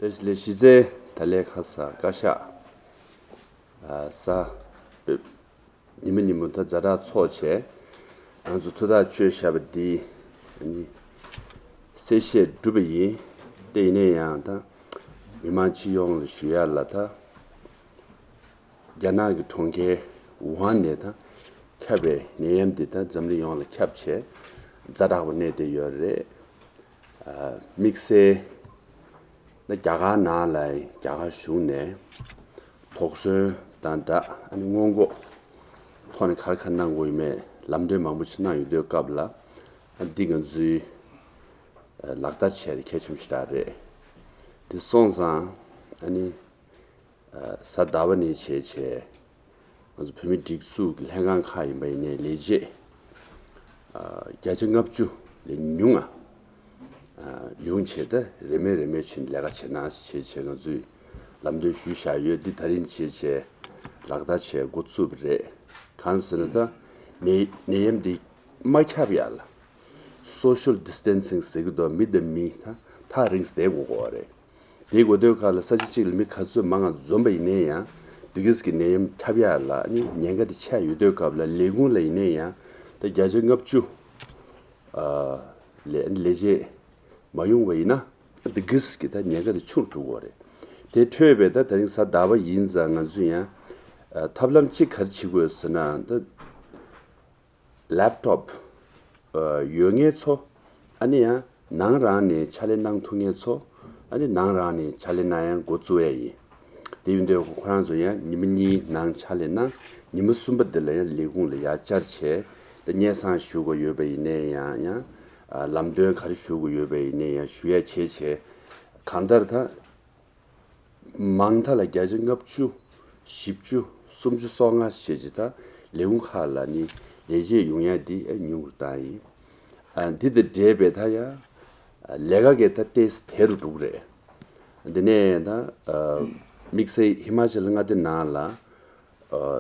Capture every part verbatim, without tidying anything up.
བཀྲ་ཤིས་བདེ་ལེགས། གཞི་རྩའི་ད་ལས་ཁ་གསར་བཀའ་ཤག་ཨ་གསར་འབེབས། ཉི་མ་ཉིན་མོ་ད་ཛ་དྲག་ཚོགས་བྱས། ང་ཚོ་ཐུགས་ཐག་གཅོད་བཞག་པ་འདི་ཨ་ནི་གསལ་བཤད་གྲུབ་པ་ཡིན། དེ་ཡིན་ན་ཡང་ད་མི་མང་སྤྱི་ཡོངས་ལ་ཞུ་ཡ་ལ་ད། རྒྱ་ནག་གི་གྲོང་ཁྱེར་ཝུ་ཧན་ནས་ད་ཁྱབ་པའི་ནད་ཡམས་འདི་ད་འཛམ་གླིང་ཡོངས་ལ་ཁྱབ་བྱས་ཛ་དྲག་པོ་གནས་བསྡད་ཡོད་རེད། ཨ་དམིགས་བསལ་ད་རྒྱ་གར་ནང་ལ་རྒྱ་གར་གཞུང་ནས་དོགས་ཟོན་དང་ད་ཨ་ནི་སྔོན་འགོག་ཐོག་ནས་ག་རེ་ག་རེ་གནང་དགོས་ཡོད་མེད་ལམ་སྟོན་མང་པོ་ཞིག་གནང་ཡོད་དུས་སྐབས་ལ་ཨ་འདི་ང་ཚོའི་ཨ་ལག་བསྟར་བྱས་ཏེ་གལ་ཆེན་པོ་ཞིག་རེད། འདི་སོང་ཙང་ཨ་ནི། གཟའ་ཟླ་བ་ནས་བྱས་བྱས་ང་ཚོ་བོད་མི་སྒྲིག་འཛུགས་ཀྱི་ལྷན་ཁང་ཁག་ཡིན་པ་ཡིན་ནའི་ལས་བྱེད་བརྒྱ་ཆ་ལྔ་བཅུ་ལས་ཉུང་ང་ཡོང་བྱས་ད་རེས་མོས་རེས་མོས་བྱས་ནས་ལས་ཀ་བྱེད་གནང་བྱས་བྱས་ང་ཚོས་ལམ་སྟོན་ཞུས་བཞག་ཡོད། འདི་ད་རིང་བྱས་བྱས་ལག་བསྟར་བྱས་འགོ་བཙུགས་པ་རེད། གང་ཟེར་ན་ད་ནད་ནད་ཡམས་འདི་མ་ཁྱབ་ཡ་ལ་social distancing ཟེར་གི་འདུག་མི་དང་མི་ད་ཐག་རིང་བསྡད་དགོས་ཀྱི་རེད། དེའི་འགོ་སྟོད་ཁག་ལ་ས་ཆ་གཅིག་ལ་མི་ག་ཚོད་མང་ང་འཛོམས་པ་ཡིན་ནའི་ཡང་འདི་གིས་ཀྱི་ནད་ཡམས་ཁྱབ་ཡག་ལ་ནི་ཉེན་ཁ་དེ་ཆགས་ཡོད་དུས་སྐབས་ལ་ལས་ཁུངས་ལ་ཡིན་ནའི་ཡང་ད་བརྒྱ་ཆ་ལྔ་བཅུ་ལས་ལས་བྱེད་མ་ཡོང་བ་ཡིན་ན་འདི་གིས་ཀྱི་ད་ཉེན་ཁ་དེ་ཆུང་རུ་འགྲོ་གི་རེད། དེ་འཕྲོས་པའི་ད་ད་རིང་གཟའ་ཟླ་བ་ཡིན་ཙང་ང་ཚོས་ཡང་ཐབས་ལམ་གཅིག་ག་རེ་བྱེད་དགོས་ཟེར་ན་ད། ལེབ་ཊོབ་ཡོད་མཁན་ཚོ་ཨ་ནི་ཡང་ནང་རང་ནས་ཕྱག་ལས་གནང་ཐུབ་མཁན་ཚོ་ཨ་ནི་ནང་རང་ནས་ཕྱག་ལས་གནང་ཡང་འགོ་བཙུགས་ཡ་ཡིན། དེ་ཡིན་དུས་ཁོ་རང་ཚོ་ཡང་ཉི་མ་གཉིས་ནང་ཕྱག་ལས་གནང་། ཉི་མ་གསུམ་པ་དེ་ལ་ཡང་ལས་ཁུངས་ལ་ཡར་བཅར་བྱས་ད་སྙན་སེང་ཞུ་དགོས་ཡོད་པ་ཡིན་ནའི་ཡང་ཡང་ལམ་སྟོན་ག་རེ་ཞུ་དགོས་ཡོད་པ་ཡིན་ནའི་ཡང་ཞུ་ཡ་བྱས་བྱས་གང་ལྟར་ད། མང་མཐའ་ལ་བརྒྱ་ཆ་ལྔ་བཅུ། བཞི་བཅུ། སུམ་ཅུ་སོ་ལྔ་ཞེས་ཀྱི་ད་ལས་ཁུངས་ཁག་ལ་ནི་ལས་བྱེད་ཡོང་ཡ་འདི་ཨེ་ཉུང་རུ་བཏང་ཡིན། ཨ་འདི་དང་འབྲེལ་བའི་ད་ཡ་ལས་ཀ་གི་ད་ཏེས་དལ་རུ་འགྲོ་གི་རེད། འདི་ནས་ད་དམིགས་བསལ་ཧི་མ་ཅལ་མངའ་སྡེ་ནང་ལ་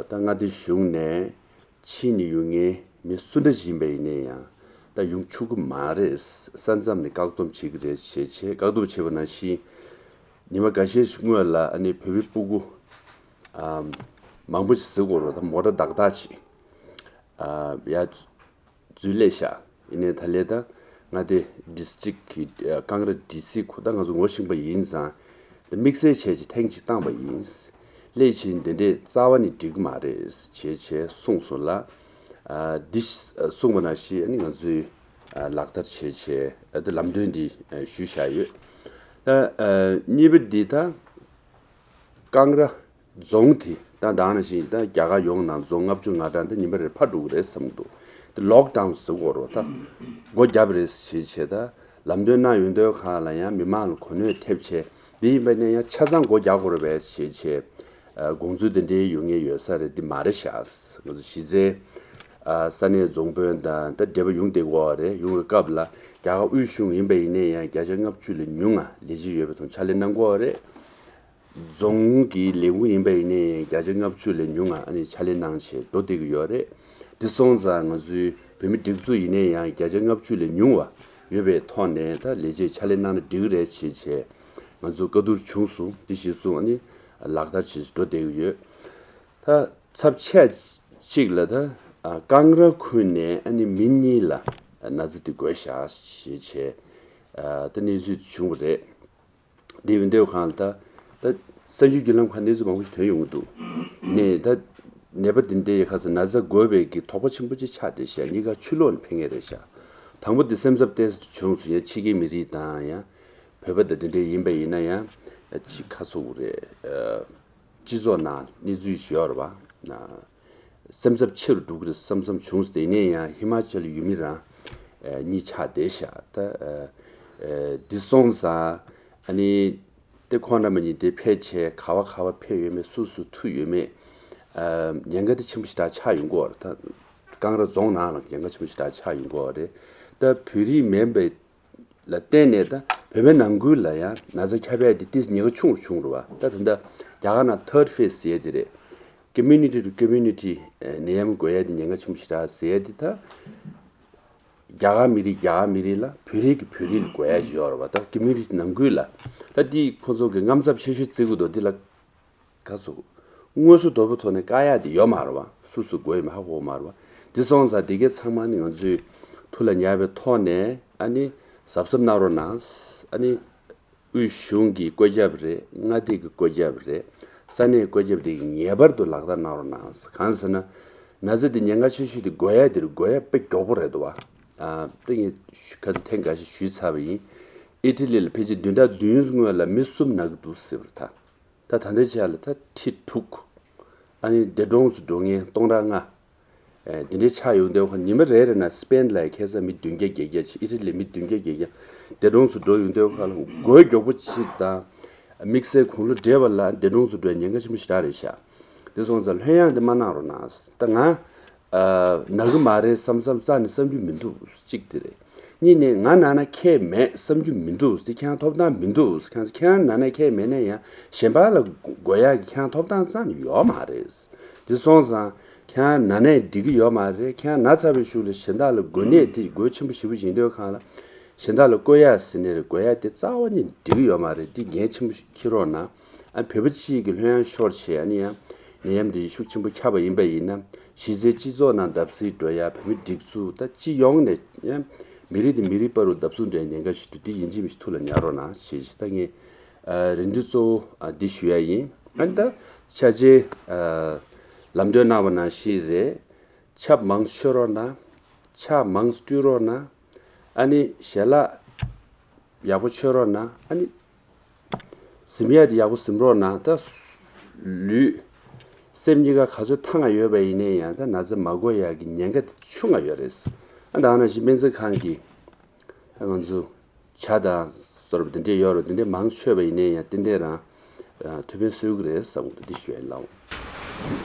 ད་མངའ་སྡེ་གཞུང་ནས། ཕྱིན་ནས་ཡོང་མཁན་མི་སུ་འདྲ་ཞིག་ཡིན་པ་ཡིན་ནའི་ཡང་ད་ཡོང་ཆོག་གི་མ་རེད། ས་མཚམས་ནས་བཀག་སྡོམ་བྱེད་ཀྱི་རེད་ཞེས་བྱས་བཀག་སྡོམ་བྱས་པ་ནང་བཞིན་ཉི་མ་འགའ་ཤས་ཤིག་སྔོན་ལ་ཨ་ནི་བོད་པའི་སྤུ་གུ་ཨམ་མང་པོ་ཞིག་ཟེར་དགོས་རེད། ད་མོ་ཊ་བརྡབ་བརྡབ་ཅིག་ཨ་ཡ་འཛུལ་སླེབས་ཤག་ཡིན་ནའི་ད་ལས་ད་མངའ་སྡེ་ཌི་སི་ཊིག་གི་ཀང་ར་ཌི་སི་ཁོ་ད་ང་ཚོ་ངོ་ཤེས་པ་ཡིན་ཙང་། དམིགས་བསལ་བྱས་ཀྱི་ཐེངས་གཅིག་བཏང་བ་ཡིན། སླད་ཕྱིན་དེ་འདྲས་རྩ་བ་ནས་འགྲིག་གི་མ་རེད་ཅེས་བྱས་གསུངས་སོང་ལ། ཨ་འདི་གསུངས་པ་ནང་བཞིན་ཨ་ནི་ང་ཚོས་ཨ་ལག་བསྟར་བྱས་བྱས་ཨ་འདི་ལམ་སྟོན་འདི་ཨ་ཞུས་བཞག་ཡོད། ད་ཨ་གཉིས་པ་འདི་ད་ཀང་ར་རྫོང་དེ་ད་ད་ནང་བཞིན་ད་རྒྱ་གར་ཡོངས་ནང་རྫོང་ལྔ་བཅུ་ང་གྲངས་ད་ཉིན་པ་རེར་ཕར་འགྲོ་གི་རེད་བསམ་འདུག་དེ་ལོག་ཌའུན་ཟེར་དགོས་རེད། ད་སྒོ་བརྒྱབ་རེད་ཅེས་བྱས་ད། ལམ་སྟོན་གནང་ཡོང་དུས་གང་ལ་ཡང་མི་མང་ལ་གོ་གནོད་ཐེབས་བྱས་འདི་ཡིན་པ་ནས་ཡང་ཆ་ཚང་སྒོ་རྒྱག་དགོས་རེད་པས་ཞེས་བྱས། ཨ་དགོངས་ཚུལ་འདི་འདྲའི་ཡོང་ངེས་ཡོད་ས་རེད། འདི་མ་རེད་ཤག་ང་ཚོ་གཞི་རྩའི་ཨ་ས་གནས་རྫོང་དཔོན་དང་ད་འབྲེལ་བ་ཡོང་བསྡད་ཀྱི་ཡོད་རེད། ཡོང་བའི་སྐབས་ལ་རྒྱ་གར་དབུས་གཞུང་ཡིན་པ་ཡིན་ནའི་ཡང་བརྒྱ་ཆ་ལྔ་བཅུ་ལས་ཉུང་ང་ལས་བྱེད་ཡོད་པ་དང་ཕྱག་ལས་གནང་གི་ཡོད་རེད། རྫོང་གི་ལས་ཁུངས་ཡིན་པ་ཡིན་ནའི་བརྒྱ་ཆ་ལྔ་བཅུ་ལས་ཉུང་ང་ཨ་ནི་ཕྱག་ལས་གནང་བྱས་འགྲོ་བསྡད་ཀྱི་ཡོད་རེད། འདི་སོང་ཙང་ང་ཚོའི་བོད་མི་སྒྲིག་འཛུགས་ཡིན་ནའི་ཡང་བརྒྱ་ཆ་ལྔ་བཅུ་ལས་ཉུང་བ་ཡོད་པའི་ཐོག་ནས་ད་ལས་བྱེད་ཕྱག་ལས་གནང་ན་འགྲིག་གི་རེད་ཅེས་བྱས་ང་ཚོ་བཀའ་བསྡུར་བྱུང་སོང་། འདི་གཞིར་བཟུང་ཨ་ནི་ལག་བསྟར་བྱེད་འགྲོ་བསྡད་ཀྱི་ཡོད། ད་ཚབས་ཆེ་གཅིག་ལ་ད་ཀང་ར་ཁུལ་ནས་ཨ་ནི་མི་གཉིས་ལ་ན་ཚ་འདི་འགོས་བཞག་ཅེས་བྱས་ད་གནས་ཚུལ་བྱུང་བ་རེད། དེ་ཡིན་དུས་གང་ལ་ད་ད་གསར་འགྱུར་བརྒྱུད་ལམ་ཁག་གནས་ཚུལ་མང་པོ་ཞིག་ཐོན་ཡོང་གི་འདུག་ནས་ད་ནད་པ་འདི་འདྲའི་ཁ་སང་ན་ཚ་འགོས་པའི་གི་དོགས་པ་ཆེན་པོ་ཅིག་ཆགས་བསྡད་ཤག་གཉིས་ཀ་ཕྱི་ལོགས་ནས་ཕེབས་མཁན་རེད་ཤག་དང་པོ་འདི་སེམས་འཚབ་ཏོག་ཙམ་བྱུང་སོང་། ཡང་ཕྱི་རྒྱལ་མི་རིགས་དང་ཡང་བོད་པ་དང་འདི་འདྲའི་ཡིན་པ་ཡིན་ན་ཡང་ཅིག་ཁ་སོ་རེད། སྤྱི་ཚོགས་ནང་གནས་ཚུལ་ཞིག་ཡོད་རེད་པ། སེམས་འཚབ་ཆེ་རུ་འགྲོ་གི་རེད་བསམ་བསམ་བྱུང་། དེ་ནས་ཡང་ཧི་མ་ཅལ་ཡུལ་མི་རང་གཉིས་ཆགས་བསྡད་ཤག་ད་འདི་སོང་ཙང་ཨ་ནི་དེ་ཁོང་རྣམ་པ་གཉིས་དེ་ཕེབས་བྱས་ག་བ་ག་བ་ཕེབས་ཡོད་མེད་སུ་སུ་ཐུག་ཡོད་མེད་ཉེན་ཁ་དེ་ཆེན་པོ་ཞེ་དྲག་ཆགས་ཡོང་གི་ཡོད་རེད། ད་ཀང་ར་རྫོང་ནང་ལ་ཉེན་ཁ་ཆེན་པོ་ཞེ་དྲག་ཆགས་ཡོང་གི་ཡོད་རེད། ད་བོད་རིགས་མིན་པའི་ལ་བརྟེན་ནས་ད་བོད་པའི་ནང་ཁུལ་ལ་ཡང་ན་ཚ་ཁྱབ་ཡ་དེ་ཏིས་ཉེན་ཁ་ཆུང་རུ་ཆུང་རུ་བ། ད་ད་ལྟ་རྒྱ་གར་ནང་ཐར་ཌི་ཕེ་སི་ཟེར་ཡ་དེ་རེད། Community to community ནད་ཡམས་འགོས་ཡ་དེ་ཉེན་ཁ་ཆེན་པོ་ཞེ་དྲག་ཟེར་ཡ་དེ་ད་ རྒྱ་གར་མི་རིགས་རྒྱ་གར་མི་རིགས་ལ། བོད་རིགས་ཀྱིས་བོད་རིགས་ལ་དགོས་ཡ་ཞིག་ཡོད་རེད་བ། ད་ཀོ་མུ་ནི་ཊི་ནང་ཁུལ་ལ་ད་འདི་ཁོ་ཚོ་གི་དངངས་འཚབ་ཆེ་ཤོས་བརྩི་གི་འདུག་འདི་ལ་ག་ཚོད་དངོས་སུ་དོ་པོ་ཐོག་ནས་བཀག་ཡ་དེ་ཡོད་མ་རེད་བ། སུ་སུ་དགོས་ཡོད་མེད་ཧ་གོ་མ་རེད་བ། འདི་སོང་ཙང་དེ་གའི་ཚང་མ་ནི་ང་ཚོས་ཐུགས་ལ་ཉར་བའི་ཐོག་ནས་ཨ་ནི་གཟབ་གཟབ་གནང་རོགས་གནང་། ཨ་ནི་དབུས་གཞུང་གི་བཀོད་ཁྱབ་རེད། མངའ་སྡེ་གི་བཀོད་ཁྱབ་རེད། ས་གནས་བཀོད་ཁྱབ་དེ་ངེས་པར་དུ་ལག་བསྟར་གནང་རོགས་གནང་། གང་ཟེར་ན། ན་ཚ་འདི་ཉེན་ཁ་ཆེ་ཤོས་དེ་འགོས་ཡ་དེ་རེད། འགོས་ཡ་དཔེ་མགྱོགས་པོ་རེད་འདུག་བ། ཨ་ད་ངས་ཁ་ཐེངས་འགའ་ཤས་ཞུས་ཚར་བ་ཡིན། ཨི་ཊ་ལི་ལ་ཕལ་ཆེར་བདུན་ཕྲག་བདུན་སྔོན་ལ་མི་གསུམ་ན་གི་འདུག་ཟེར་བ་རེད་ད། ད་ད་ལྟའི་ཆ་ལ་ད་ཁྲི་དྲུག་ཨ་ནི་འདས་གྲོངས་སུ་འགྲོ་མཁན་སྟོང་ཕྲག་ལྔ། ཨེ་འདི་འདྲའི་ཆགས་ཡོང་དུས་ཁ་ཉི་མ་རེ་རེ་ན་སི་པེན་ལ་ཁ་སང་མི་བདུན་བརྒྱ་བརྒྱད་བརྒྱ་ཅིག་ཨི་ཊ་ལི་མི་བདུན་བརྒྱ་བརྒྱད་བརྒྱ་འདས་གྲོངས་སུ་འགྲོ་ཡོང་དུས་ཁ་ལ་འགོས་མགྱོགས་པོ་ཅིག་དང་། དམིགས་བསལ་དགུང་ལོ་བགྲེས་པ་ལ་འདས་གྲོངས་སུ་འགྲོ་ཡ་ཉེན་ཁ་ཆེན་པོ་ཞེ་དྲག་རེད་ཤག་དེ་སོང་ཙང་ལྷོད་ཡངས་དེ་མ་གནང་རོགས་གནང་། ད་ང་ཨ་ན་གི་མ་རེད་བསམ་བསམ་རྩ་ནས་བསམ་རྒྱུ་མི་འདུག་གཅིག་དེ་རེད། གཉིས་ནས་ང་ན་ན་ཁྱད་མེད་བསམ་རྒྱུ་མི་འདུག་དེ་ཁྱེད་རང་ཐོབ་ཐང་མི་འདུག་ཁྱེད་རང་ན་ན་ཁྱད་མེད་ན་ཡང་གཞན་པ་ལ་འགོས་ཡག་གི་ཁྱེད་རང་ཐོབ་ཐང་རྩ་ནས་ཡོད་མ་རེད། དེ་སོང་ཙང་ཁྱེད་རང་ན་ནས་འགྲིག་གི་ཡོད་མ་རེད། ཁྱེད་རང་ན་ཚ་བའི་གཞུག་ལ་གཞན་དག་ལ་འགོས་ནད་དེ་འགོས་ཆེན་པོ་ཞེ་པོ་ཡིན་དུས་གང་ལ་གཞན་དག་ལ་བཀོལ་ཡག་ཟེར་ནས་འགོས་ཡག་དེ་རྩ་བ་ནས་འགྲིག་གི་ཡོད་མ་རེད། འདི་འགན་ཆེན་པོ་ཞིག་འཁྱེར་རོགས་གནང་། ཨ་བོད་པ་སྤྱི་ཡི་གི་ལྷོད་ཡངས་ཤོར་བྱས་ཨ་ནི་ཡང་ནད་ཡམས་འདི་ཤུགས་ཆེན་པོ་ཁྱབ་པ་ཡིན་པ་ཡིན་ན་གཞི་རྩའི་སྤྱི་ཚོགས་ནང་བརྡབ་གསིག་འགྲོ་ཡ། བོད་མི་སྒྲིག་འཛུགས་ད་སྤྱི་ཡོངས་ནས་ཡང་མི་རིགས་དེ་མི་རིགས་བར་དུ་བརྡབ་གསིག་འགྲོ་ཡ་ཉེན་ཁ་ཞིག་འདུག་འདི་ཡིན་གཅིག་མིན་གཅིག་ཐུགས་ལ་ཉར་རོགས་གནང་ཞེས་ཞུ། ད་ངས་ཨ་རེ་འདུན་གཙོ་བོ་ཨ་འདི་ཞུ་ཡ་ཡིན། ཨ་ནི་ད་ཆ་ཆེ་ཨ་ལམ་སྟོན་གནང་བ་ནང་བཞིན་རེད། ཆབ་མང་མཆོད་རོགས་གནང་། ཕྱག་མང་སྤྲུལ་རོགས་གནང་། ཨ་ནི་ཞལ་ལག་ཡག་པོ་མཆོད་རོགས་གནང་། ཨ་ནི་གཟིམ་ཡག་དེ་ཡག་པོ་གཟིམ་རོགས་གནང་། ད་ལུས་སེམས་གཉིས་ཀ་ག་ཚོད་ཐང་ང་ཡོད་པ་ཡིན་ནའི་ཡང་ད་ན་ཚ་མ་འགོ་ཡག་གི་ཉེན་ཁ་དེ་ཆུང་ང་ཡོད་རེད། ཨ་ད་ནང་བཞིན་སྨན་རྩིས་ཁང་གི་ད་ང་ཚོ་ཇ་དང་སོགས་པ་དེ་འདྲས་ཡོད་རེད། དེ་འདྲས་མང་མཆོད་པ་ཡིན་ནའི་ཡང་ཏན་ཏན་རང་ཨ་ཐུགས་ཕན་གསོས་ཀྱི་རེད་བསམ་གི་འདུག་འདི་ཞུ་ཡ་ཡིན་ལགས།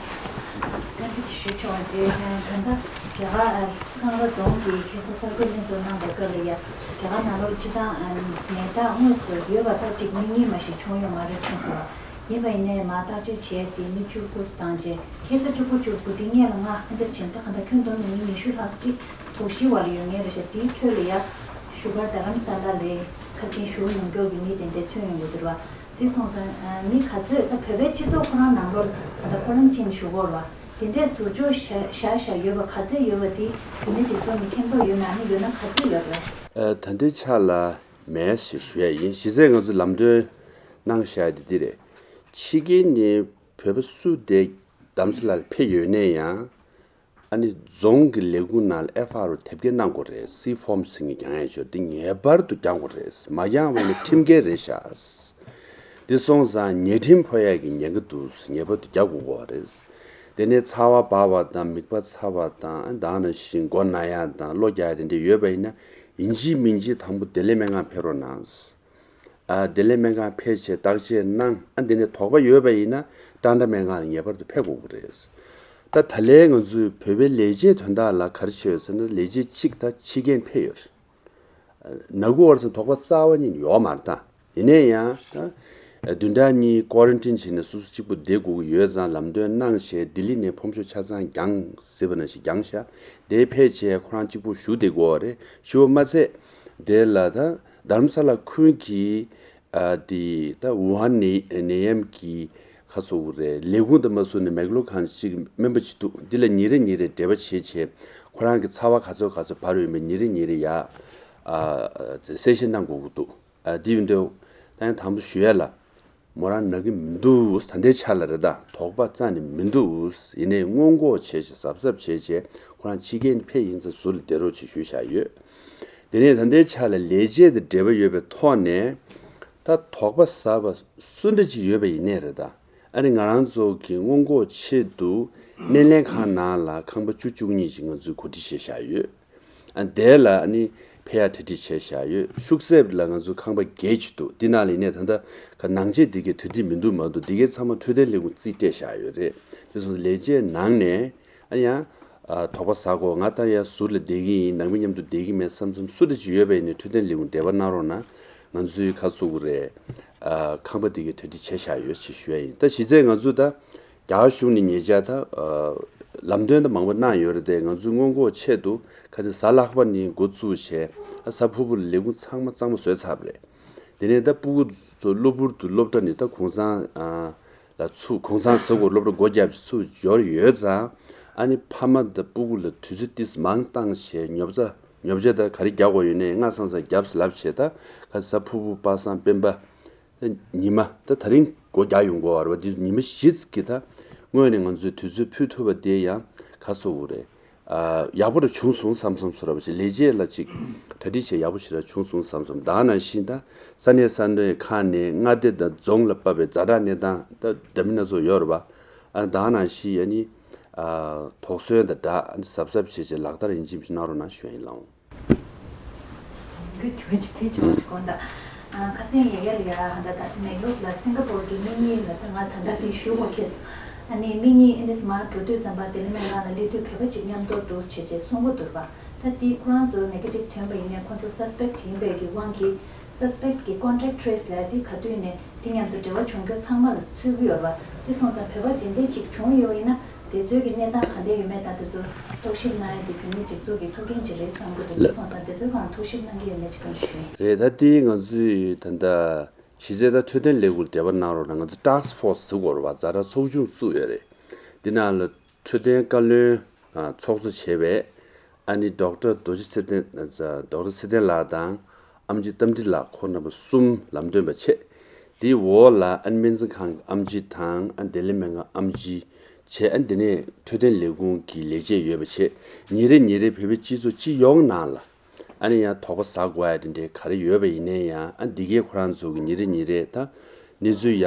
བཀའ་འདྲི་ཞུ་ཆོག་པ་རྗེས་ད་ལྟ་རྒྱ་གར་ཨ་ཁང་ར་རྫོང་གི་ཁ་སང་གསར་འགོད་ལྷན་ཚོགས་གནང་པའི་སྐབས་ལ་ཡ་རྒྱ་གར་ནང་ལོགས་སྤྱི་བཏང་ཨ་ནད་རྟགས་དངོས་སུ་ཡོད་པ་ད་གཅིག་མི་གཉིས་མ་ཞིག་བྱུང་ཡོད་མ་རེད་གསུངས་སོང་། ཡིན་པ་ཡིན་ནའི་མ་བརྟག་དཔྱད་བྱས་ཏེ་མི་བཅུ་དགུ་བཏང་རྗེས་ཁ་སང་བཅུ་དགུ་བཅུ་དགུ་དེ་སྔོན་ལ་ལྔ་ཕན་ཚུན་ཕྱིན་ད་ག་ད་ཁྱོན་བསྡོམས་ནས་མི་ཉི་ཤུ་ལྷག་ཅིག་དོགས་གཞི་འོག་ལ་ཡོད་མཁན་རེད་ཤག་དེའི་ཁྲོད་ལ་ཡ་བཞུགས་སྒར་རྡ་རམ་ས་ལ་ལ་ཁ་སང་བཞུགས་མྱོང་མཁན་གྱི་མི་དེ་འདྲ་ཐོན་ཡོང་གི་འདུག་ར། དེ་སོང་ཙང་ཨ་མི་ག་ཚོད་ད་བོད་པའི་སྤྱི་ཚོགས་ཁོ་རང་ནང་ལོགས་ལ་ད་ལྟ་ཁོ་རང་ཅིན་བཞུགས་ཡོད་ར། དེ་འདྲས་ཟུར་འཇོག་བཞག་བཞག་བཞག་ཡོད་པ་ག་ཚོད་ཡོད་པ་དེ་བོད་མི་སྒྲིག་འཛུགས་ནས་མཁྱེན་རྟོགས་ཡོད་ན་ཨ་ནི་ཡོད་ན་ག་ཚོད་ཡོད་རེད། ཨ་ད་ལྟའི་ཆ་ལ་མེད་ཞེས་ཞུ་ཡ་ཡིན། གཞི་རྩའི་ང་ཚོ་ལམ་སྟོན་གནང་བཞག་དེ་འདི་རེད། ཕྱི་རྒྱལ་ནས་བོད་པ་སུ་དེ་རྡ་རམ་ས་ལར་ཕེབས་ཡོད་ནའི་ཡང་། ཨ་ནི་རྫོང་གི་ལས་ཁུངས་ནང་ལ་ཨེཕ་ཨའི་ཨར་དེབ་སྐྱེལ་གནང་དགོས་རེད། སི་ཕོམ་ཟེར་མཁན་རྒྱག་ཡ་ཅིག་ཡོད་རེད། འདི་ངེས་པར་དུ་རྒྱག་དགོས་རེད། མ་རྒྱག་པ་ཡིན་ན་ཁྲིམས་འགལ་རེད་ཤག་འདི་སོང་ཙང་ཉེས་ཁྲིམས་ཕོག་ཡ་གི་ཉེན་ཁ་འདུག་ངེས་པར་དུ་རྒྱག་དགོས་ཀྱི་རེད། དེ་ནས་ཚ་བ་འབར་བ་དང་མིད་པ་ཚ་བ་དང་ཨ་ད་ནང་བཞིན་མགོ་ན་ཡ་དང་གློ་རྒྱག་ཡ་དེ་འདྲ་ཡོད་པ་ཡིན་ན་ཡིན་གཅིག་མིན་གཅིག་དང་པོ་བདེ་ལེགས་སྨན་ཁང་ཕེབས་རོགས་གནང་། ཨ་བདེ་ལེགས་སྨན་ཁང་ཕེབས་བྱས་བརྟག་དཔྱད་གནང་། ཨ་འདི་ནས་དོགས་པ་ཡོད་པ་ཡིན་ན་ཀྲང་ཀྲ་སྨན་ཁང་ལ་ངེས་པར་དུ་ཕེབས་དགོས་ཀྱི་རེད། ད་ད་ལན་ང་ཚོའི་བོད་པའི་ལས་བྱེད་དོན་དག་ལ་ག་རེ་བྱས་ཡོད་ཟེར་ན་ལས་བྱེད་གཅིག་ད་ཕྱི་རྒྱལ་ཕེབས་ཡོད་རེད། ན་གི་ཡོད་རེད་ཟེར་དོགས་པ་རྩ་བ་ཉིད་ཡོད་མ་རེད་ད། ཡིན་ནའི་ཡང་ད་བདུན་ཕྲག་གཉིས་ཀོ་རན་ཊིན་བྱས་ནས་སོ་སོ་གཅིག་པུ་བསྡད་དགོས་ཀྱི་ཡོད་ཙང་ལམ་སྟོན་གནང་བྱས་ལྡི་ལི་ནས་ཕོམ་ཤོག་ཆ་ཚང་བརྒྱངས་ཟེར་བ་ནང་བཞིན་བརྒྱངས་ཤག་དེ་ཕེབས་བྱས་ཁོ་རང་གཅིག་པུ་བཞུགས་བསྡད་དགོས་པ་རེད། ཞུ་བ་མ་ཚད་དེ་ལ་ད་རྡ་རམ་ས་ལ་ཁུལ་གྱི་ཨ་དེ་ད་ཝུ་ཧན་ནད་ནད་ཡམས་ཀྱི་ཁ་སོ་རེད། ལས་ཁུངས་དང་མ་སུ་ནས་མེག་ལོ་ཁང་གཅིག་སྨན་པ་གཅིག་འདུག་འདི་ལ་ཉིན་རེ་ཉིན་རེ་འབྲེལ་བ་བྱེད་བྱས་ཁོ་རང་གི་ཚ་བ་ག་ཚོད་ག་ཚོད་འབར་ཡོད་མེད་ཉིན་རེ་ཉིན་རེ་ཡ་ཨ་གསལ་བཤད་གནང་དགོས་ཀྱི་འདུག་ཨ་འདི་ཡིན་དུས་ད་ཡང་དང་པོ་ཞུ་ཡ་ལ་མོ་རང་ན་གི་མི་འདུག་ད་ལྟའི་ཆ་ལ་རེད་ད་དོགས་པ་རྩ་ནས་མི་འདུག་ཡིན་ནའི་སྔོན་འགོག་བྱས་བྱས་གཟབ་གཟབ་བྱས་བྱས་ཁོ་རང་ཕྱི་རྒྱལ་ནས་ཕེབས་ཡིན་ཙང་ཟུར་ལ་བསྡད་རོགས་བྱེད་ཞུས་བཞག་ཡོད། དེ་ནས་ད་ལྟའི་ཆ་ལ་ལས་བྱེད་དང་འབྲེལ་བ་ཡོད་པའི་ཐོག་ནས་ད་དོགས་པ་ཟ་བ་སུ་འདྲ་ཅིག་ཡོད་པ་ཡིན་ནའི་རེད་ད། ཨ་ནི་ང་རང་ཚོ་གི་སྔོན་འགོག་ཆེད་དུ་སྣེ་ལེན་ཁང་ནང་ལ་ཁང་པ་བཅུ་བཅུ་གཉིས་ཅིག་ང་ཚོས་གོ་སྒྲིག་བྱས་བཞག་ཡོད། ཨ་དེ་ལ་ཨ་ནི་ཕེབས་ཡག་གྲ་སྒྲིག་བྱས་བཞག་ཡོད། ཤུག་གསེབ་ལ་ང་ཚོ་ཁང་པ་བརྒྱད་ཅིག་འདུག་འདི་ནང་ལ་ཡིན་ནའི་ད་ལྟ་ག་ནང་ཆས་འདི་གའི་གྲ་སྒྲིག་མི་འདུག་མ་གཏོགས་འདི་གའི་ཚང་མ་འཕྲོད་བསྟེན་ལས་ཁུངས་རྩིས་སྤྲད་བཞག་ཡོད་རེད། དེ་སོང་ཙང་ལས་བྱེད་ནང་ནས་ཨ་ཡང་ཨ་དོགས་པ་ཟ་གོ་ང་ད་ཡང་ཟུར་ལ་བསྡད་ཀྱི་ཡིན། ནང་མི་མཉམ་དུ་བསྡད་ཀྱི་མེད་བསམ་བསམ་སུ་འདྲ་ཅིག་ཡོད་པ་ཡིན་ནའི་འཕྲོད་བསྟེན་ལས་ཁུངས་འབྲེལ་བ་གནང་རོགས་གནང་། ང་ཚོའི་ཁ་སུ་གུ་རེད། ཨ་ཁང་པ་དེ་གའི་གྲ་སྒྲིག་བྱས་བཞག་ཡོད་ཅེས་ཞུ་ཡ་ཡིན། ད་གཞི་རྩའི་ང་ཚོ་ད་རྒྱ་གར་གཞུང་ནས་ཉེ་ཆར་ད་ཨ་ ལམ་སྟོན་དང་མང་པོ་གནང་ཡོད་རེད་དེ། ང་ཚོའི་སྔོན་འགོག་ཆེད་དུ་ཁ་ཚིག་གཟའ་ལྷག་པ་ནས་འགོ་བཙུགས་བྱས། ཨ་གཟའ་ཕུར་བུ་ལ་ལས་ཁུངས་ཚང་མ་གཙང་མ་བཟོས་ཚར་བ་རེད། དེ་ནས་ད་སྤུ་གུ་ཚོ་གློ་བུར་དུ་སློབ་གྲྭ་ནས་ད་གུང་ཚང་ཨ་ལ་ཚུགས། གུང་ཚང་ཟེར་དགོས། སློབ་གྲྭ་སྒོ་བརྒྱབ་ཚུགས་འབྱོར་ཡོད་ཙང་། ཨ་ནི་ཕ་མ་དང་སྤུ་གུ་ལ་དུས་ཚོད་ཏིས་མང་བཏང་བྱས། ཉོབ་ཚ་ཉོབ་ཆ་ད་ག་རེ་རྒྱག་དགོས་ཡོད་ནའི་སྔ་སང་སང་རྒྱབ་ལབ་བྱས། ད་ཁ་གཟའ་ཕུར་བུ་པ་སངས་སྤེན་པ། ད་ཉི་མ་ད་ད་རིང་སྒོ་རྒྱག་ཡོང་དགོས་པ་རེད་པ། འདི་ཉི་མ་བཞི་ཙམ་གྱི་ད་སྔོན་ནས་ང་ཚོས་དུས་ཚོད་ཕུལ་ཐུབ་པ་དེ་ཡང་ག་ཚོད་རེད། ཨ་ཡག་པོ་ར་བྱུང་སོང་བསམ་བསམ་སོ་ར་བ་ཞིག་ལས་བྱེད་ལ་ཅིག་གྲ་སྒྲིག་བྱས་ཡག་པོ་ཞིག་ར་བྱུང་སོང་བསམ་བསམ། ད་ནང་བཞིན་ད་ས་གནས་ས་གནས་ཁག་ནས་མངའ་སྡེ་དང་རྫོང་ལ་དཔག་པའི་ཛ་དྲག་གནས་སྟངས་ད་འདྲ་མིན་སྣ་ཚོགས་ཡོད་རེད་པ། ཨ་ད་ནང་བཞིན་ཨ་ནི་ཨ་དོགས་ཟོན་དང་སྦྲགས་ཨ་ནི་གཟབ་གཟབ་བྱས་བྱས་ལག་བསྟར་ཡིན་གཅིག་མིན་གཅིག་གནང་རོགས་གནང་ཞུ་ཡ་ཡིན། ལགས་འོང་། གི་དྲི་བ་ཅིག་དྲི་ཆོག་ཅིག་གོ་ད། ཨ་ཁ་སང་ཡ་ཡ་ལ་ཡ་ཧ་ད་ད་མེག་ལོར་ལ་སིང་ག་པོར་གི་མི་གཉིས་ལ་ད་ང་ད་ད་དེ་ཞུ་དགོས་ཁེལ་སོང་། ཨ་ནི་མི་གཉིས་ཨ་ནི་མར་འགྲོ་དུས་ཙམ་པ་ལྡི་ལི་སྨན་ཁང་ལ་སླེབས་དུས་བོད་པ་ཅིག་མཉམ་དུ་འདུག་བྱས་བྱས་གསུང་གི་འདུག་པ། ད་དེ་ཁོ་རང་ཚོ་ནེ་གེ་ཊིབ་ཐོན་པ་ཡིན་ནའི་ཁོ་ཚོ་སས་པེག་ཡིན་པའི་གི་དབང་གིས་སས་པེག་གི་ཀོན་ཊེག་ཊི་ཊྲེ་སི་ལ་དེ་ག་དུས་ནས་དེ་མཉམ་དུ་འབྲེལ་བ་བྱུང་རྒྱུ་ཚང་མ་ལ་འཚོལ་གི་ཡོད་པ། དེ་སོང་ཙང་བོད་པ་དེ་འདྲ་ཅིག་བྱུང་ཡོད་པ་ཡིན་ན། དེ་ཚོའི་གི་གནས་སྟངས་ག་འདྲ་ཡོད་མེད་དང་། དེ་ཚོ་རྟོག་ཞིབ་གནང་ཡ་དེ་བོད་མིའི་སྒྲིག་འཛུགས་ཀྱི་ཐུགས་འགན་ཅིག་རེད་བསམ་གི་འདུག་དེ་སོང་ཙང་དེ་ཚོའི་སྒང་ཐུགས་ཞིབ་གནང་གི་ཡོད་མེད་ཅིག་བཀའ་འདྲི་ཞུ་ཡིན། རེད། ད་དེ་ང་ཚོས་ད་ལྟ་གཞི་རྩའི་ད་འཕྲོད་བསྟེན་ལས་ཁུངས་འབྲེལ་བ་གནང་རོགས་གནང་། ང་ཚོ་ཊཱ་སི་ཕོར་སི་ཟེར་དགོས་རེད་པ། ཛ་དྲག་ཚོགས་ཆུང་བཙུགས་ཡོད་རེད། འདི་ནང་ལ་འཕྲོད་བསྟེན་བཀའ་བློན་ཚོགས་གཙོ་བྱས་པའི་ཨ་ནི་ཌོག་ཊར་རྡོ་རྗེ་ཚེ་བརྟན། ཌོག་ཊར་ཚེ་བརྟན་ལགས་དང་ཨེམ་ཆི་རྟ་མགྲིན་ལགས། ཁོང་རྣམ་པ་གསུམ་ལམ་སྟོན་པ་བྱས། དེའི་འོག་ལ་ཨ་ནི་སྨན་རྩིས་ཁང་གི་ཨེམ་ཆི་དང་། ཨ་ནི་ལྡི་ལི་སྨན་ཁང་ཨེམ་ཆི་བྱས། ཨ་ནི་དེ་ནས་འཕྲོད་བསྟེན་ལས་ཁུངས་ཀྱི་ལས་བྱེད་ཡོད་པ་བྱས། ཉིན་རེ་ཉིན་རེ་བོད་པའི་སྤྱི་ཚོགས་སྤྱི་ཡོངས་ནང་ལ་ཨ་ནི་ཡང་དོགས་པ་ཟ་དགོས་ཡ་དེ་འདྲའི་ག་རེ་ཡོད་པ་ཡིན་ནའི་ཡང་། ཨ་ནི་འདི་གས་ཁོ་རང་ཚོ་གི་ཉིན་རེ་ཉིན་རེ་ད་གནས་ཚུལ་ཡ་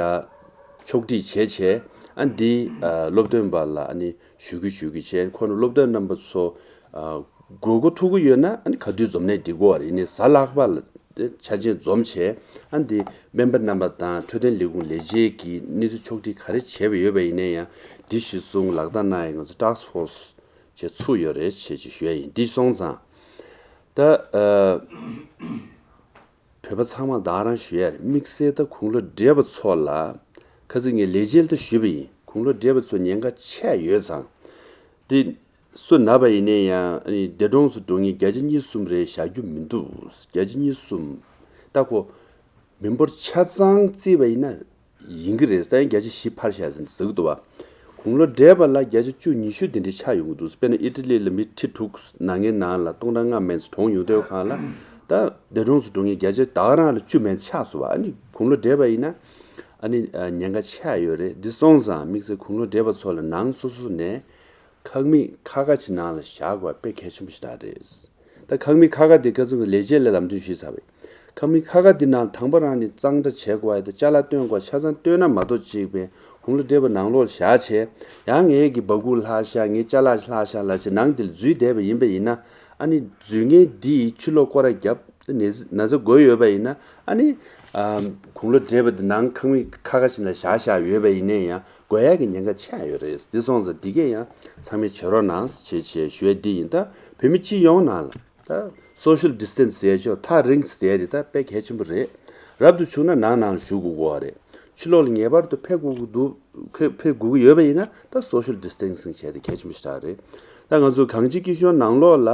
ཕྱོགས་སྒྲིག་བྱས་བྱས། ཨ་ནི་འདི་ཨ་སློབ་སྟོན་པ་ལ་ཨ་ནི་ཞུ་གི་ཞུ་གི་བྱས། ཁོ་ན་སློབ་སྟོན་རྣམ་པ་ཚོ་ཨ་དགོས་མཁོ་ཐུག་གི་ཡོད་ན་ཨ་ནི་ག་དུས་འཛོམས་ནའི་འགྲིག་གི་རེད། ཡིན་ནའི་གཟའ་ལྷག་པ་ལ་དེ་ཆ་ཆེན་འཛོམས་བྱས། ཨ་ནི་འདི་སྨན་པ་རྣམ་པ་དང་འཕྲོད་བསྟེན་ལས་ཁུངས་ལས་བྱེད་ཀྱིས་གནས་ཚུལ་ཕྱོགས་སྒྲིག་ག་རེ་བྱས་པ་ཡོད་པ་ཡིན་ནའི་ཡང་། འདི་གཞིར་བཟུང་ལག་བསྟར་གནང་ཡ་ང་ཚོ་ཊཱ་སི་ཕོར་སི་བྱས་ཚུགས་ཡོད་རེད་བྱས་ཅིག་ཞུ་ཡ་ཡིན། འདི་སོང་ཙང་ད་ཨ་བོད་པ་ཚང་མ་ད་ག་རང་ཞུ་ཡ་རེད། དམིགས་བསལ་ད་དགུང་ལོ་བགྲེས་པ་ཚོ་ལ། ཁ་སང་ངས་ལས་བྱེད་ལ་ད་ཞུས་པ་ཡིན། དགུང་ལོ་བགྲེས་པ་ཚོ་ཉེན་ཁ་ཆེ་ཡོད་ཙང་། དེ་སུ་ན་པ་ཡིན་ནའི་ཡང་ཨ་ནི་འདས་གྲོངས་སུ་འགྲོ་མཁན་བརྒྱ་ཆ་གཉིས་གསུམ་རེ་བཞག་རྒྱུ་མི་འདུག་བརྒྱ་ཆ་གཉིས་གསུམ། ད་ཁོ་མི་འབོར་ཆ་ཚང་བརྩིས་པ་ཡིན་ན་ཡིན་གྱི་རེད། ས་ཡིན་བརྒྱ་ཆ་བཞི་ཕར་བཞག་ཟིན་ཟེར་གྱི་འདུག་བ། དགུང་ལོ་བགྲེས་པ་ལ་བརྒྱ་ཆ་བཅུ་ཉི་ཤུ་དེ་འདྲ་ཆགས་ཡོང་གི་འདུག་དཔེར་ན་ཨི་ཊ་ལི་ལ་མི་ཁྲི་དྲུག་ན་མཁན་ནང་ལ་སྟོང་ཕྲག་ལྔ་མན་ཙམ་གྲོངས་ཡོང་དུས་སྒང་ལ། ད་འདས་གྲོངས་སུ་འགྲོ་མཁན་བརྒྱ་ཆ་ད་ག་རང་ལ་བཅུ་མན་ཙམ་ཆགས་སོང་བ། ཨ་ནི་དགུང་ལོ་བགྲེས་པ་ཡིན་ན་ཨ་ནི་ཉེན་ཁ་ཆགས་ཡོད་རེད། འདི་སོང་ཙང་དམིགས་བསལ་དགུང་ལོ་བགྲེས་པ་ཚོ་ལ་ནང་སོ་སོ་ནས་ཁང་མིག་ཁ་ཁ་ཅིག་ནང་ལ་བཞག་དགོས་པ་དཔེ་གལ་ཆེན་པོ་ཞིག་རེད། ད་ཁང་མིག་ཁ་ཁ་དེ་སྐབས་སུ་ལས་བྱེད་ལ་ལམ་སྟོན་ཞུས་ཚར་བས། ཁང་མིག་ཁ་ཁ་དེ་ནང་དང་པོ་རང་ནས་གཙང་སྦྲ་བྱེད་དགོས་པ་དང་། ཅ་ལག་སྟོན་དགོས་ཆ་ཚང་སྟོན་ན་མ་གཏོགས། གཅིག་པའི་དགུང་ལོ་བགྲེས་པ་ནང་ལོགས་བཞག་བྱས། ཡང་ངས་ཀྱི་སྦ་ཁུག་ལྷག་ཤག་ངའི་ཅ་ལག་ལྷག་ཤག་ལབ་བྱས་ནང་དེ་ལ་འཛུལ་བསྡད་པ་ཡིན་པ་ཡིན་ན། ཨ་ནི་འཛུལ་མཁན་འདིས་ཕྱི་ལོགས་སྐོར་ར་བརྒྱབ། ན་ཚ་ན་ཚ་འགོས་ཡོད་པ་ཡིན་ན། ཨ་ནི་ཨ་དགུང་ལོ་བགྲེས་པ་དེ་ནང་ཁང་མིག་ཁ་ཁ་ཅིག་ལ་བཞག་བཞག་ཡོད་པ་ཡིན་ནའི་ཡང་། འགོས་ཡག་གི་ཉེན་ཁ་ཆེ་ཡོད་རེད། འདི་སོང་ཙང་འདི་གས་ཡང་ཚང་མས་བྱེད་རོགས་གནང་ཞེས་བྱས་ཞུ་ཡ་འདི་ཡིན། ད་བོད་མི་སྤྱི་ཡོངས་ནང་ལ་ད་སོ་ཤལ་ཌི་སི་ཊེན་སི་ཟེར་ཆོག་ཐག་རིང་ཙམ་བསྡད་དེ་ད་དཔེ་གལ་ཆེན་པོ་རེད། རབ་ཏུ་བྱུང་ན་ནང་ནང་ལ་བཞུགས་དགོས་ཀྱི་རེད། ཕྱི་ལོགས་ལ་ངེས་པར་དུ་ཕེབས་དགོས་ཀྱི་འདུག་ཕེབས་ཕེབས་དགོས་ཀྱི་ཡོད་པ་ཡིན་ན་ད་སོ་ཤལ་ཌི་སི་ཊེན་སིང་བྱས་ཏེ་གལ་ཆེན་པོ་ཞེ་དྲག་རེད། ད་ང་ཚོ་གངས་སྐྱིད་སྐྱིད་གཤོངས་ནང་ལོགས་ལ་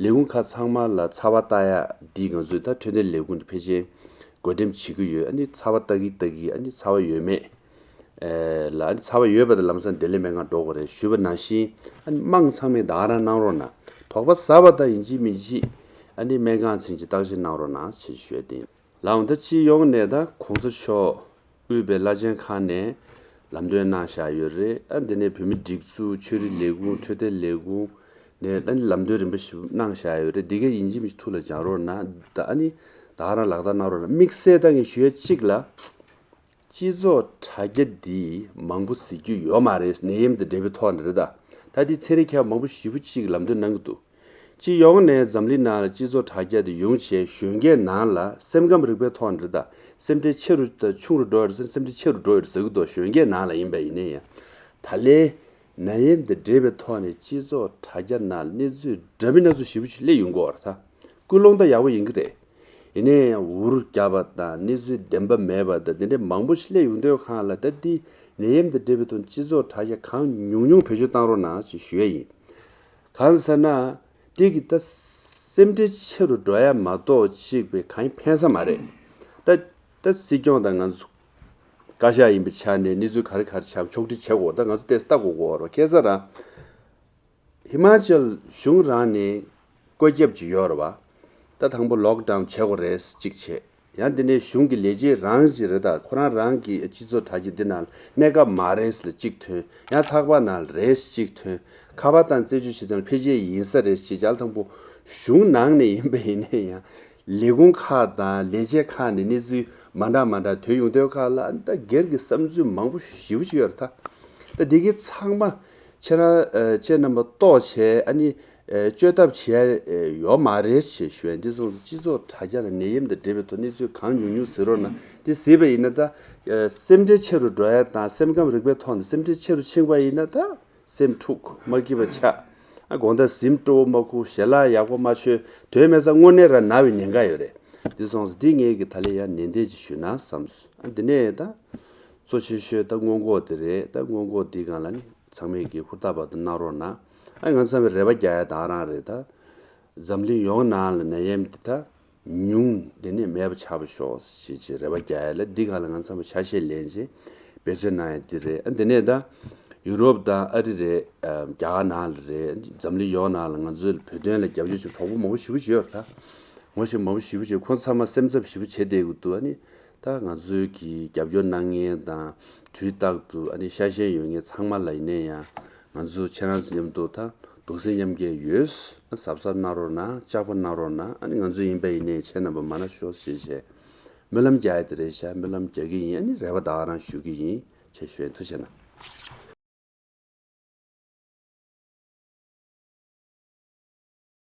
ལས་ཁུངས་ཁག་ཚང་མ་ལ་ཚ་བ་བརྟག་ཡ་འདི་ང་ཚོས་ད་འཕྲོད་བསྟེན་ལས་ཁུངས་འདི་ཕལ་ཆེར་བགོ་འགྲེམས་བྱེད་ཀྱི་ཡོད། ཨ་ནི་ཚ་བ་བརྟག་གི་བརྟག་གི་ཨ་ནི་ཚ་བ་ཡོད་མེད། ཨེ་ལ་ཨ་ནི་ཚ་བ་ཡོད་པ་དང་ལམ་སང་བདེ་ལེགས་སྨན་ཁང་འགྲོ་དགོས་རེད་ཞུས་པ་ནང་བཞིན། ཨ་ནི་དམངས་ཚང་མས་ད་ག་རང་གནང་རོགས་གནང་། དོགས་པ་ཟ་བ་དང་ཡིན་གཅིག་མིན་གཅིག་ཨ་ནི་སྨན་ཁང་ཚུན་གྱི་བརྟག་དཔྱད་གནང་རོགས་གནང་ཞེས་ཞུ་ཡ་དེ་ཡིན། ལགས་འོང་། ད་སྤྱི་ཡོངས་ནས་ད་གོང་ས་མཆོག་དབུས་པའི་བླ་ཆེན་ཁག་ནས་ལམ་སྟོན་གནང་བཞག་ཡོད་རེད། ཨ་འདི་ནས་བོད་མི་སྒྲིག་འཛུགས། ཆོས་རིག་ལས་ཁུངས། འཕྲོད་བསྟེན་ལས་ཁུངས་ནས་ཨ་ནི་ལམ་སྟོན་རིམ་པ་ཞིག་གནང་བཞག་ཡོད་རེད། འདི་གས་ཡིན་གཅིག་མིན་གཅིག་ཐུགས་ལ་འཇགས་རོགས་གནང་། ད་ཨ་ནི་ད་ག་རང་ལག་བསྟར་གནང་རོགས་གནང་། དམིགས་བསལ་ད་ངས་ཞུ་ཡ་གཅིག་ལ། སྤྱི་ཚོགས་དྲ་རྒྱ་འདི་མང་པོ་གཟིགས་རྒྱུ་ཡོད་མ་རེད། ནད་ཡམས་དང་འབྲེལ་བའི་ཐོག་ནས་རེད་ད། ད་འདི་ཚན་རིག་མཁས་པ་མང་པོ་ཞེ་པོ་ཅིག་ལམ་སྟོན་གནང་གི་འདུག་སྤྱི་ཡོངས་ནས་འཛམ་གླིང་ནང་ལ་སྤྱི་ཚོགས་དྲ་རྒྱ་དེ་ཡོང་བྱས་གཞོན་སྐྱེས་ནང་ལ་སེམས་ཁམས་རིག་པའི་ཐོག་ནས་རེད་ད། སེམས་ཁྲལ་ཆེ་རུ་དང་ཆུང་རུ་འགྲོ་ཡོད་རེད། སེམས་ཁྲལ་ཆེ་རུ་འགྲོ་ཡོད་རེད་ཟེར་གི་འདུག་གཞོན་སྐྱེས་ནང་ལ་ཡིན་པ་ཡིན་ནའི་ཡང་། ད་ལན་ནད་ཡམས་དང་འབྲེལ་བའི་ཐོག་ནས་སྤྱི་ཚོགས་དྲ་རྒྱ་ནང་ལ་གནས་ཚུལ་འདྲ་མིན་སྣ་ཚོགས་ཞེ་པོ་ཅིག་སླེབས་ཡོང་གི་ཡོད་རེད་ད། ཀུན་སློང་ད་ཡག་པོ་ཡིན་གི་རེད། ཡིན་ན་ཡང་འུར་བརྒྱབ་པ་དང་གནས་ཚུལ་བདེན་པ་མེད་པ་དང་དེ་འདྲའི་མང་པོ་ཞིག་སླེབས་ཡོང་དུས་སྒང་ལ་ད་འདི་ནད་ཡམས་དང་འབྲེལ་བའི་ཐོག་སྤྱི་ཚོགས་དྲ་རྒྱ་གང་ཉུང་ཉུང་བེད་སྤྱོད་བཏང་རོགས་གནང་ཞེས་ཞུ་ཡས་ཡིན། གང་ཟེར་ན། དེ་གི་ད་སེམས་ཁྲལ་ཆེ་རུ་འགྲོ་ཡ་མ་གཏོགས་གཅིག་པའི་གང་ཡང་ཕན་ས་མ་རེད། ད་ད་སྲིད་སྐྱོང་དང་ང་ཚོ་བཀའ་ཤག་ཡིན་པའི་ཆ་ནས་གནས་ཚུལ་ག་རེ་ག་རེ་ཆགས་ཕྱོགས་སྒྲིག་བྱེད་དགོས། ད་ང་ཚོ་ཏོག་ཙམ་ལྟ་དགོས་དགོས་རེད། ཁ་སང་རང་ཧི་མ་ཅལ་གཞུང་རང་ནས་བཀོད་ཁྱབ་ཅིག་ཡོད་རེད་བ། ད་དང་པོ་ལོག་ཌའུན་བྱེད་དགོས་རེད་གཅིག་བྱས། ཡང་འདི་ནས་གཞུང་གི་ལས་བྱེད་རང་ཅིག་རེད། ད་ཁོ་རང་རང་གི་སྤྱི་ཚོགས་དྲ་རྒྱ་འདི་ནང་གནས་སྐབས་མ་རེད་ལབ་གཅིག་ཐོན། ཡང་ཚགས་པར་ནང་རེད་གཅིག་ཐོན། ཁ་པར་དང་རྩད་གཅོད་བྱེད་སྟངས་འཕེལ་རྒྱས་ཡིན་ས་རེད་ཅེས། བྱས་ཙང་དང་པོ་གཞུང་ནང་ནས་ཡིན་པ་ཡིན་ན་ཡང་ལས་ཁུངས་ཁག་དང་ལས་བྱེད་ཁག་ནས་གནས་ཚུལ་མ་འདྲ་མ་འདྲ་ཐོན་ཡོང་དུས་སྒང་ལ་ད་སྒེར་གྱི་བསམ་ཚུལ་མང་པོ་ཞེ་པོ་ཅིག་ཡོད་རེད་ད། ད་འདི་གའི་ཚང་མ་ཁྱེད་རང་ཨ་ཁྱེད་རྣམ་པ་རྟོགས་བྱས། ཨ་ནི་ཨ་བཅོས་ཐབས་བྱས་ཡོད་མ་རེད་ཅེས་ཞུ་ཡ། འདི་སོང་ཙང་སྤྱི་ཚོགས་དྲ་རྒྱ་ལ་ནད་ཡམས་དང་འབྲེལ་བའི་ཐོག་གནས་ཚུལ་གང་ཉུང་ཉུང་གཟིགས་རོགས་གནང་། འདི་གཟིགས་པ་ཡིན་ན་ད་ཨ་སེམས་ཁྲལ་ཆེ་རུ་འགྲོ་ཡ་དང་སེམས་ཁམས་རིག་པའི་ཐོག་ནས་སེམས་ཁྲལ་ཆེ་རུ་ཕྱིན་པ་ཡིན་ན་ད་སེམས་འཁྲུག་མ་སྐྱིད་པ་ཆགས། ཨ་དགོང་དག་གཟིམ་སྤྲོ་བོ་མ་ཁུག་ཞལ་ལག་ཡག་པོ་མ་མཆོད། དོན་མེད་ས་དངོས་གནས་རང་ན་བའི་ཉེན་ཁ་ཡོད་རེད། འདི་སོང་ཙང་འདི་ངས་ཀྱི་ད་ལན་ཡང་ནན་ཏན་ཅིག་ཞུས་ན་བསམས་སོང་། ཨ་འདི་ནས་ད་གཙོ་ཆེ་ཤོས་ད་སྔོན་འགོག་འདི་རེད། ད་སྔོན་འགོག་འདི་སྒང་ལ་ནི་ཚང་མས་ཀྱི་ཧུར་ཐག་པ་དུ་གནང་རོགས་གནང་། ཨ་ང་ཚང་མས་རེ་བ་རྒྱག་ཡ་ད་ག་རང་རེད། ད་འཛམ་གླིང་ཡོངས་ནང་ལ་ནད་ཡམས་འདི་ད་ཉུང་འདི་ནས་མེད་པ་ཆགས་པ་ཤོག་ཞེས་ཀྱི་རེ་བ་རྒྱག་ཡ་ལ། འདི་སྒང་ལ་ང་ཚང་མས་ཆ་ཤས་ལེན་བྱས་འབད་བརྩོན་གནང་ཡ་འདི་རེད། ཨ་འདི་ནས་ད་ཡུ་རོབ་དང་ཨ་རི་རེད། ཨ་རྒྱ་གར་ནང་ལ་རེད། འཛམ་གླིང་ཡོངས་ནང་ལ་ང་ཚོའི་བོད་དོན་ལ་རྒྱབ་སྐྱོར་བྱེད་གྲོགས་པོ་མང་པོ་ཞེ་པོ་ཅིག་ཡོད་རེད་ད། ངོ་ཤེས་མང་པོ་ཞེ་པོ་ཅིག་ཁོང་ཚང་མ་སེམས་འཚབ་ཞེ་པོ་བྱེད་བསྡད་ཀྱི་འདུག་ཨ་ནི་ད་ང་ཚོའི་གི་རྒྱབ་སྐྱོར་གནང་མཁན་དང་དུས་རྟག་ཏུ་ཨ་ནི་ཤ་ཞེན་ཡོད་མཁན་ཚང་མ་ལ་ཡིན་ན་ཡང་ང་ཚོ་ཁྱེད་རང་ཚོ་མཉམ་དུ་ད་གདུང་སེམས་མཉམ་སྐྱེད་ཡོད། གཟབ་གཟབ་གནང་རོགས་གནང་། ལྕགས་པོ་གནང་རོགས་གནང་། ཨ་ནི་ང་ཚོ་ཡིན་པ་ཡིན་ནའི་ཁྱེད་རྣམ་པ་མ་ན་ཤོག་ཞེས་བྱས་སྨོན་ལམ་རྒྱག་ཡ་དེ་རེད་ཤག་སྨོན་ལམ་རྒྱག་གི་ཡིན། ཨ་ནི་རེ་བ་ད་ག་རང་ཞུ་གི་ཡིན། ཅེས་ཞུ་ཡིན། ཐུགས་རྗེ་གནང་།